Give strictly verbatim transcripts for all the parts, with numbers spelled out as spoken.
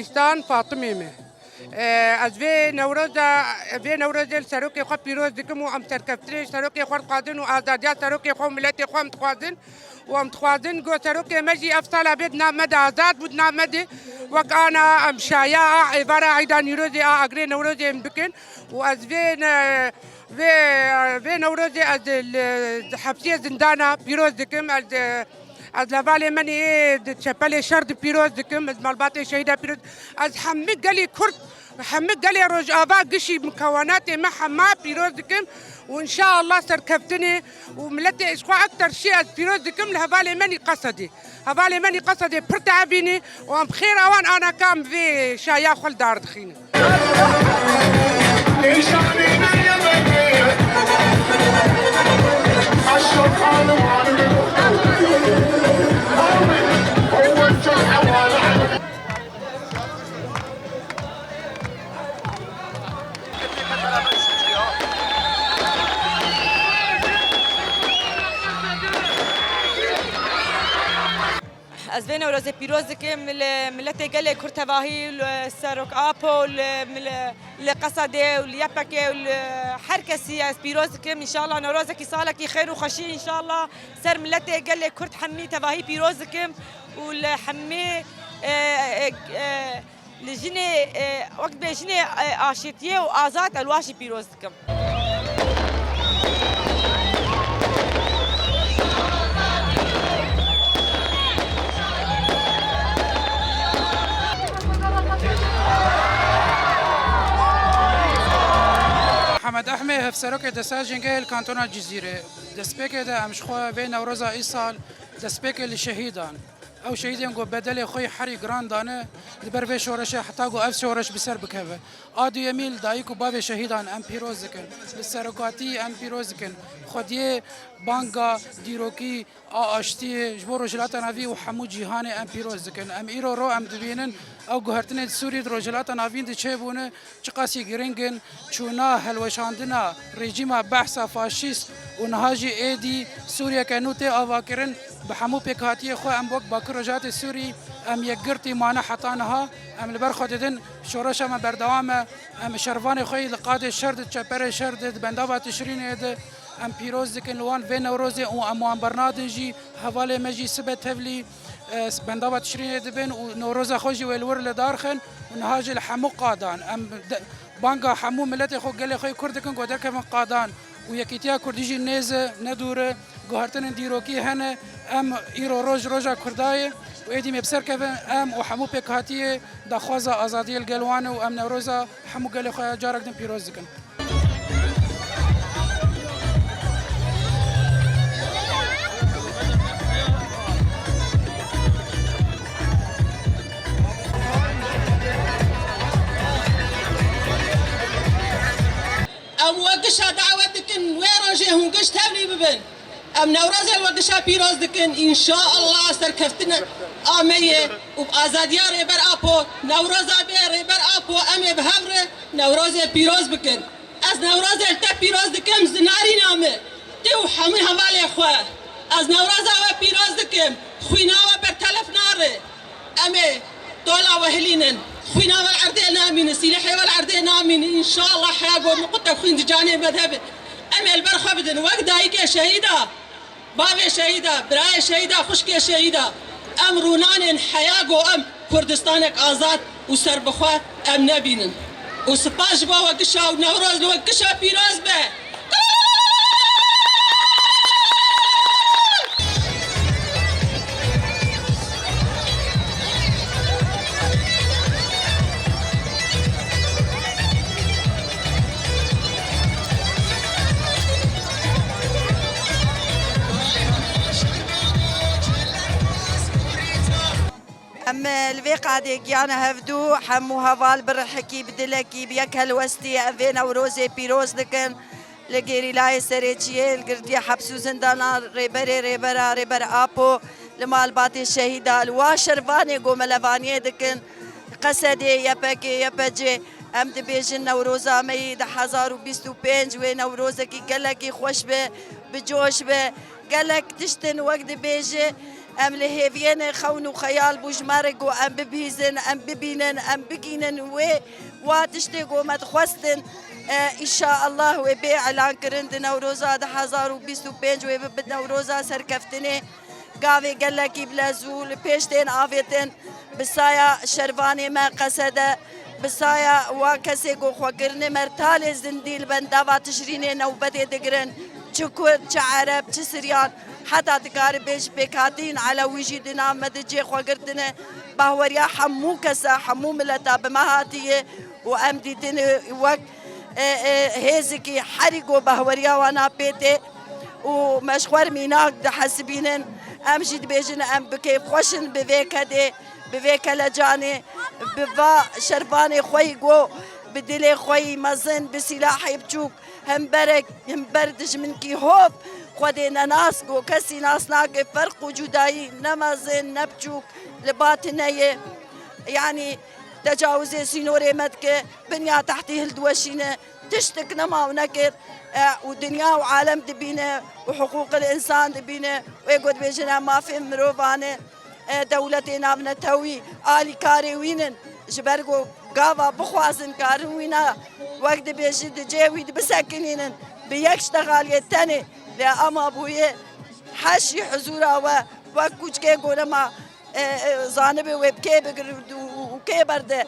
Stan Fatimê me. Ee, ez vê Newroza, vê Newrozê li serokê xwe pîroz dikim û em serkeftinê serokê xwe dixwazin û azadiya serokê xwe û miletê xwe em dixwazin û em dixwazin ku serokê me jî ev sala bê di nav me de azad bû, di nav me de wek ana em şaya a êvara Eyda Nîrozê a agrê Newrozê em bikin û ez vê ne-, vê, vê Newrozê ez li hepsiyê zindana pîroz dikim. Ez, ez li hevalê me nê di çepelê şer di pîroz dikim, ez malbatê şehîda pîroz. Ez hemî gelê Kurd, hemî gelê Rojava gişî mikewenatê me hema pîroz dikim û înşaallah serkeftinê û miletê ji xwe ekter şî ez pîroz dikim li hevalê me nî Qesedê. Hevalê me nî Qesedê pir teebînî û em xêra wan anaka em vê şaya xwe li dar dixînin. Ez vê Newrozê pîroz dikim li miletê gelê Kurd tevahî, li Serok Apo, li mil-, li Qesedê û li Y P G û li her kesî ez pîroz dikim. Înşallah Newrozekî salekî xêr û xweşî înşallah ser miletê gelê Kurd hemî tevahî pîroz dikim û li hemî, e, e, e, Li jinê, e, wek dibê jinê, e, aşîtiyê û azad ez li wan jî pîroz dikim. Mihemed Ehmê, hevserokê Desteya Jîngehê li Kantona Cizîrê. Destpêkê de em ji xwe vê Newroza îsal destpêkê li şehîdan. Ew şehîdên ku bedelê xwe yê herî giran dane, li ber vê şoreşê heta ku ev şoreş bi ser bikeve. A duyemî li dayik û bavê şehîdan em pîroz dikin. Li serokatî em pîroz dikin. Xwediyê banga dîrokî a aştiyê ji bo Rojhilata Navî û hemû cîhanê em pîroz dikin. Em îro ro em dibînin ew guhertinên Sûrî di Rojhilata Navîn de çêbûne, çiqasî giring in, çûna helweşandina rejîma behsa faşîst û niha jî êdî Sûriyeke nû tê avakirin, bi hemû pêkhatiyê xwe em wek Bakur Rojhilatê Sûrî em yekgirtî mane heta niha. Em li ber xwe didin, şoreşa me berdewam e. Em şervanê xwe yî li qadê şer de, çeperê şer de, di bendava Tişrînê de em pîroz dikin li wan vê Newrozê û em wan bernadin jî. Hevalê me jî sibe tevlî, e, bendava Tişrînê dibin û Newroza xwe jî wê li wir li dar xin û niha jî li hemû qadan em de-, banga hemû miletê xwe, gelê xwe yê Kurd dikin ku derkevin qadan û yekîtiya Kurdî jî nêz e, ne dûr e, guhertinên dîrokî hene. Em îro roj roja Kurda ye û êdî em ê bi ser kevin, em û hemû pêkhatiyê daxwaza azadiyê li gel wan e û em Newroza hemû gelê xwe ya carek din pîroz dikin. Em we gişa dawet dikin, wê rojê hûn giş tevlî bibin. Em Newrozê li we gişa pîroz dikin. Înşaallah serkeftina me ye û bi azadiya Rêber Apo, Newroza bê Rêber Apo, em ê bi hev re Newrozê pîroz bikin. Ez Newrozê li te pîroz dikim, zinarîna min. Tu û hemî hevalê xwe. Ez Newroza we pîroz dikim. Xwîna we ber telef nare. Em ê tola we hilînin. Xwîna we li erdê namîne, sîlehê we li erdê namîne. Înşallah heya ku min qute xwîn di canê me de be. Em ê li ber xwe bidin. Wek dayikê şehîda, bavê şehîda, birayê şehîda, xwişkê şehîda. Em rûnanên heya ku em Kurdistanek azad û serbixwe em nebînin. Û spas ji bo we gişa û Newroz li we gişa pîroz be. Em li vê qadê giyane hevdû, hemû heval bi rihekî, bi dilekî, bi yek helwestî em vê Newrozê pîroz dikin. Li gerîlayê serêçiyê, li girtiyê heps û zindana Rêberê Rêbera, Rêber Apo, li malbatê şehîda, li wan şervanê ku me levaniyê dikin, Qesedê, Y P G, Y P C, em dibêjin Newroza me yî du hezar û bîst û pênc wê Newrozekî gelekî xweş be, bi coş be, gelek tiştin wek dibêje, Em li hêviyê ne, xewn û xeyal bû ji me re ku em bibihîzin, em bibînin, em bigînin wê wa tiştê ku me dixwestin. E, înşaallah wê bê elankirin di Newroza du hezar û bîst û pênc wê bibe Newroza serkeftinê. Gavê gelekî bi lez û li pêş tên avêtin. Bi saya şervanê me Qesede, bi saya wa kesê ku xwe kirine mertalê zindî li bendava Tişrînê newbetê digirin. Çi Kurd, çi Ereb, çi Siryan, heta dikare bê ji pêkhatîn Elewî jî di nav me de cê xwe girtine. Bahweriya hemû kesa, hemû mileta bi me hatiye û em dîtine wek, e, e, hêzikî herî ku bahweriya wana pê tê û me ji xwe re mînak dihesibînin. Em jî dibêjin em bi kêfxweş in bi vê kedê, bi vê kelecanê, bi va şervanê xwe yî ku bi dilê xwe yî mezin, bi sîlahê biçûk, hemberek, hember dijminkî hov, Xwedê nenas ku kesî nas nake, ferq û cudayî ne mezin ne biçûk li ba tune ye. Yanî tecawizê sînorê me dike, binya tehtî hildiweşîne, tiştek nema û nekir, e, û dinya û alem dibîne û hiqûqil însan dibîne, wê ku dibêjin em mafên mirovan e, e, dewletê navnetewî alîkarê wî nin, ji ber ku gava bixwazin karin wîna wek dibêjin di cihê wî de bisekinînin, bi yek ştexaliyê tenê, lê ema bûye heşî huzûra we wek kûçkê ku nema, e, e, zanibe wê bi kê bigire û, û, û kê berde.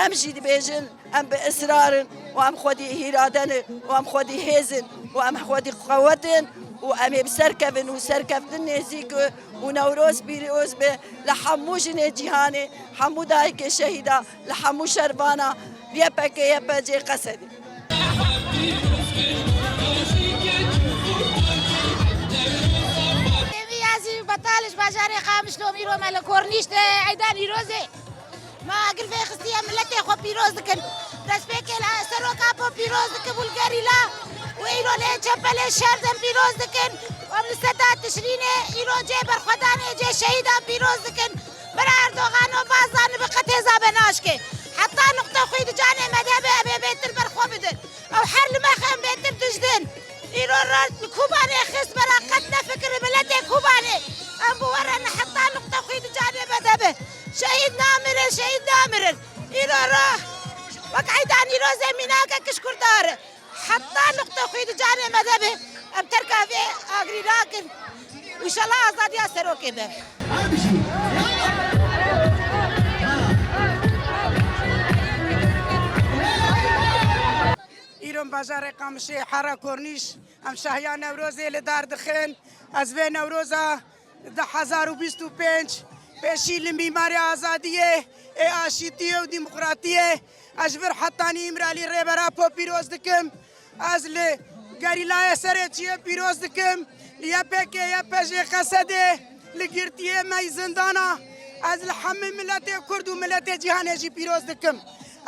Em jî dibêjin, em bi israr in û em xwedî îrade ne û em xwedî hêz in û em xwedî qewet in û em ê bi ser kevin û serkeftin nêzîk e û Newroz pîroz be li hemû jinê cîhanê, hemû dayikê şehîda, li hemû şervana Y P G Y P G Qesedê. Êvî Yazî Betal ji bajarê Qamişlo, îro me li Kornîş de Eyda Nîrozê. Me agir vê xistiye, miletê xwe pîroz dikin. Destpêkê li seroka po pîroz dikim û li gerîla û îro lê çepelê şer dem pîroz dikin. Em li seda Tişrînê îro cê berxwedanê cê şehîdan pîroz dikin. Bira Erdogan û bazan bi qet hêza be naşke. Heta nuqte xwî di canê me de be, em ê bêtir berxwe bidin. Ew her li me xem bêtir dijdin. Îro re li Kobanê xist bera qet nefikir miletê Kobanê. Em bi we re ne heta nuqte xwî di canê me de be. Şehîd namirin, şehîd namirin. Îro re wek Eyda Nîrozê mînakek ji Kurda re. Heta nuqte xwî di canê me de be. Em terka vê agirî nakin. Înşallah azadiya serokê be. Îro bajarê Qamişê, Hera Kornîş, em şahiya Newrozê li dar dixin. Ez vê Newroza du hezar û bîst û pênc pêşî li mîmarê azadiyê, ê aşîtiyê û demokratiyê, ez ji vir hetanî Îmralî Rêber Apo pîroz dikim. Ez li gerîlayê serê çiyê pîroz dikim, li Y P G Y P G Qesedê, li girtiyê me yî zindana. Ez li hemî miletê Kurd û miletê cîhanê jî pîroz dikim.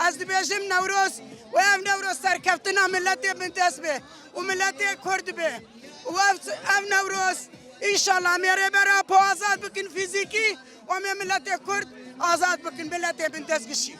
Ez dibêjim Newroz û ev Newroz serkeftina miletê bindest be û miletê Kurd be. Û ev, ev Newroz, înşallah, em ê Rêber Apo azad bikin fîzîkî û em ê miletê Kurd azad bikin, miletê bindestgişî.